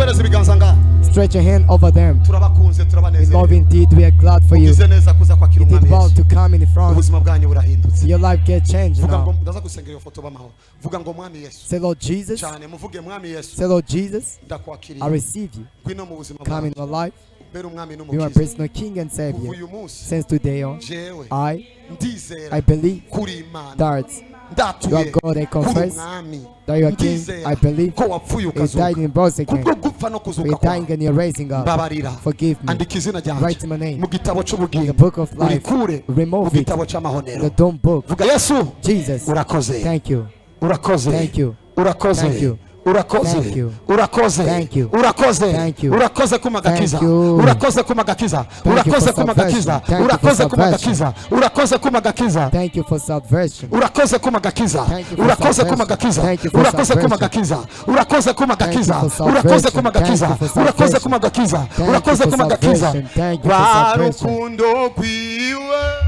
Mupereze ibiganza ngaha. Stretch your hand over them. Turabakunze. We love Turabanezerewe. indeed. We are glad for you. Ugize neza kuza kwakira You did umwami well Yesu. to come in the front. Ubuzima bwanyu burahindutse. Your life get changed Vuga ngo now. ndaza gusengera iyo foto b'amahoro. Vuga ngo mwami Yesu. Say, Lord Jesus. Cyane muvuge mwami Yesu. Say, Lord Jesus, I Ndakwakiriye. Receive you. Ngwino mu buzima Come in bwanjye. my life. Mbere umwami Be my n'umukiza. Personal King and Kuva Savior. uyu munsi Since today on, jewe I ndizera believe kuri Imana. That Ndatuye you are God. I kuri confess umwami. That you are King. Ndizera I believe ko wapfuye you ukazuka. Died and rose again. Kubwo gupfa no For kuzuka your dying kwawe and your raising up. mbabarira. Forgive me. Andika izina ryanjye Write my name mu gitabo in the cy'ubugingo. Book of life. Urikure mu Remove it. gitabo cy'amahonero. The dumb book. Vuga Yesu. Jesus. Urakoze. Thank you. Urakoze. Thank you. Urakoze. Thank you. Urakoze. Thank you. Urakoze. Thank you. Urakoze. Thank you. Urakoze kuma gakiza. Thank you. Urakoze kuma gakiza. Thank you Urakoze for kuma salvation. gakiza. Thank you for Urakoze kuma salvation. gakiza. Urakoze kuma gakiza. Thank you for salvation. Urakoze kuma gakiza. Thank you for Urakoze kuma salvation. gakiza. Thank you for Urakoze kuma salvation. Gakiza. Urakoze kuma Thank you gakiza. for Urakoze salvation. kuma Thank gakiza. you for Urakoze salvation. kuma gakiza. Thank you Urakoze for kuma gakiza. Salvation. Thank you for Rwa salvation. rukundo rwiwe.